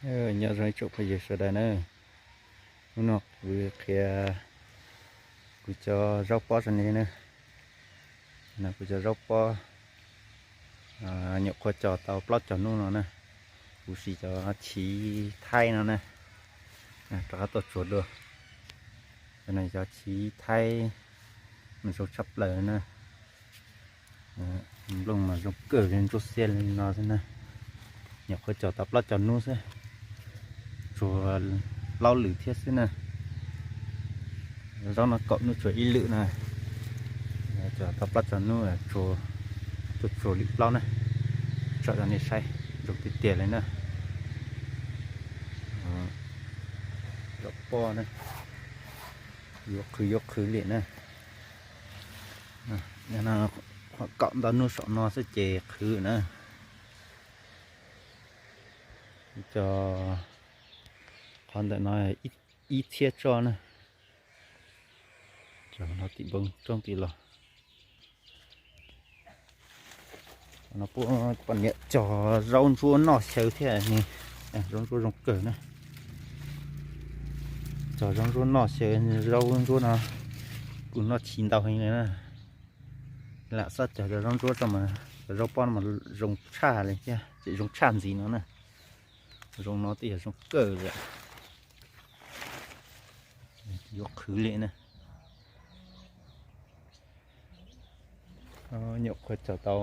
Nyob zoo ib tsoom phooj ywg sawv daws na, hnub no kuv qhia kuv cov zaub pob rau nej na. No kuv cov zaub pob nyuam qhuav cog tau plaub caug hnub no na, kuv siv cov chiv thaib no na, rov qab tuaj tsuag dua. Cov no cov chiv thaib mas zoo tshaj plaws na. Nplooj mas zoo kawg li, ntsuab xiab li no xwb na. Nyuam qhuav cog tau plaub caug hnub xwb, tsuag plaub lwm thiab xwb na. Zaub no kaum hnub tsuag ib lwm na. Cog tau plaub caug hnub, tuaj tsuag lwm plaub na, tso rau nej saib, zoo tiag tiag li na. Zaub pob na, yuav qhwv yuav qhwv li na. Kaum ntau hnub saum no xwb ces qhwv na. Cog qhov ntawm no ib txhiab tso na. Cog no tim npoo roob tim los. No poj niam cog zaub ntsuab noj xyaw thiab ne, zaub ntsuab zoo kawg na. Cog zaub ntsuab noj xyaw, zaub ntsuab no kuj noj chiv ntau heev li na. Lam xav cog cov zaub ntsuab tso mas cov zaub pob no mas zoo tshaj li thiab, tseem zoo tshaj ntxiv no na. Zoo no twb yog zoo kawg li. Yuav qhwv li na. Nyuam qhuav cog tau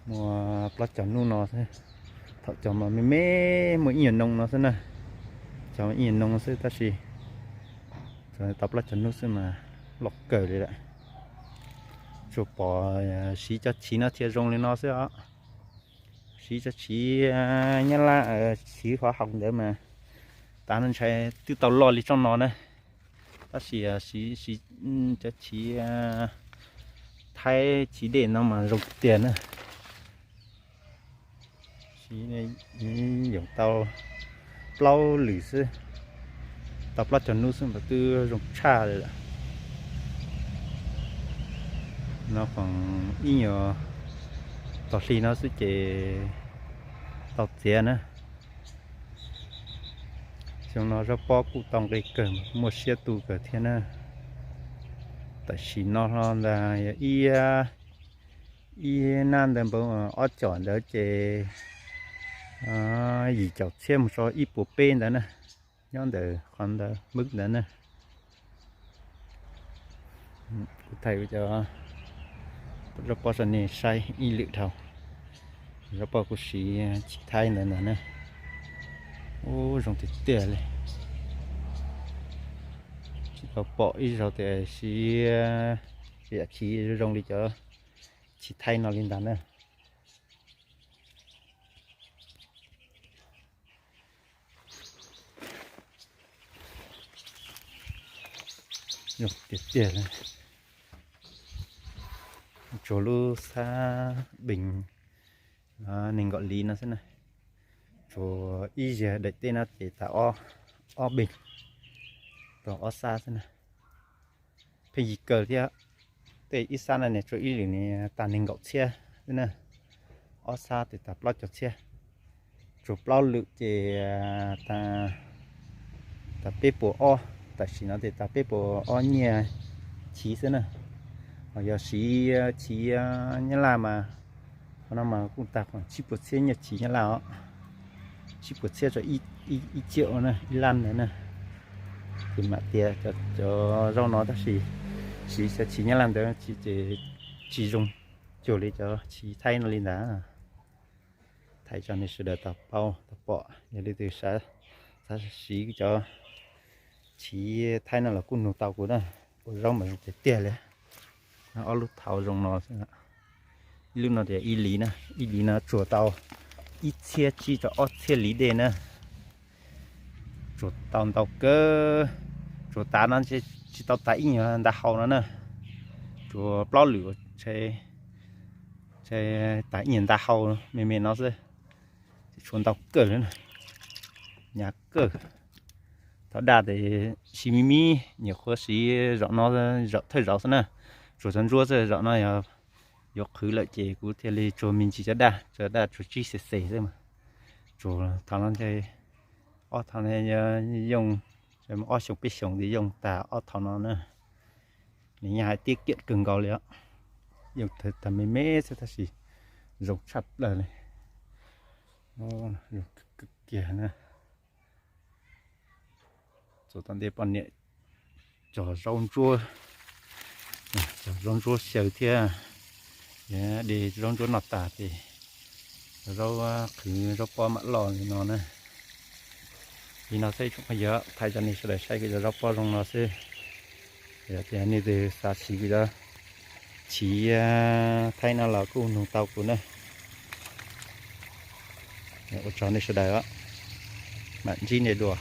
muaj plaub caug hnub no xwb. Thaum cog mas me me muaj ib nyuag noo no xwb na. Cog ib nyuag noo xwb tab sis tau plaub caug hnub xwb mas loj kawg li lawm. Tsuas pom siv cov chiv no thiaj zoo li no xwb os. Siv cov chiv nyab laj, chiv hov haus ntawd mas tav no ntshai twb tau loj li tsob no na. Tab sis siv cov chiv thaib chiv dej no mas zoo tiag tiag na. Siv yoom tau plaub lwm xwb, tau plaub caug hnub xwb mas twb zoo tshaj li lawm. No khoom ib nyuag tog hli no xwb ces tau txiav na. Xyoo no zaub pob kuj tau nqi kawg, muaj siab tu kawg thiab na. Tam sim no hlo ntag yog ib, ib nab ntawd npawg ob caum ntawd ces yim caum txhiab mus txog ib puas peb ntawd na. Nyob ntawm qhov ntawd Hmoob ntawd na. Kuv thaij cov zaub pob rau nej saib ib lwm dhau. Zaub pob kuv siv chiv thaib ntawd ntag na. Ub, zoo tiag tiag li. Tsis tau pom ib zaug tias siv yam chiv zoo li cov chiv thaib no li ntag na. Zoo tiag tiag li. Tsuas lub xab bees nees nkaum li no xwb na. Tsuas ib zaug daim teb no ces tas ob bees, tau ob xab xwb na. Pheej yig kawg thiab. Tej ib xab no ne tsuas ib lwm ne tas nees nkaum txhiab xwb na. Ob xab ces tas plaub caug txhiab. Tsuas plaub lwm ces tas peb puas ob, tam sim no ces tas peb puas ob nyiaj chiv xwb na. Ho yog siv chiv nyab laj mas qhov no mas kuj tag khoom tsib puas txhiab nyiaj chiv nyab laj os. Tsib puas txhiab rau ib ciam na, ib lab ntawd na. Ces mam tias cov zaub no tab sis siv cov chiv nyab laj ntawd ces tsis zoo cuag li cov chiv thaib no li ntag. Thaij tso nej sawv daws tau paub tau pom, yog leej twg xav siv cov chiv thaib no los kuj nug tau kuv na. Ua zaub mas zoo tiag tiag li. Ob lub thau zoo no, ib lub no tias ib li na, ib li no tsuag tau ib txhiab tsib rau ob txhiab li dej na. Tsuag tau ntau kawg, tsuag tas no tsis tau tas ib nyuag nta hau no na. Tsuag plaub lwm tas ib nyuag nta hau me me no xwb, tsuag ntau kawg li na. Hnyav kawg. Thov daj tes siv me me, nyuam qhuav siv zaum no, zaum thawj zaum xwb na. Tsuag txog ntsuab xwb, zaum no yog yuav qhwv lawm ces kuv thiaj li tsuag me ntsis cov daj, cov daj tsuag tsib xes xes xwb mas. Thaum no ces ob thaum no yooj, ob xyoos peb xyoos ces yooj tag ob thaum no na. Nws nyaj hais tiab kiam kawg nkaus li os. Yooj tag me me xwb tab sis zoo tshaj plaws li. Zoo kawg kiag na. Txog tom ntej poj niam cog zaub ntsuab, cog zaub ntsuab xyaw thiab. De zaub ntsuab noj tas ces zaub qhwv zaub pob mam loj li no na. Li no xwb tsoom phooj ywg, thaij rau nej sawv daws saib kuv cov zaub pob zoo no xwb. Yog tias nej twg xav siv kuv cov chiv thaib no los kuj nug tau kuv na. Ua tsaug nej sawv daws, mam ntsib nej dua.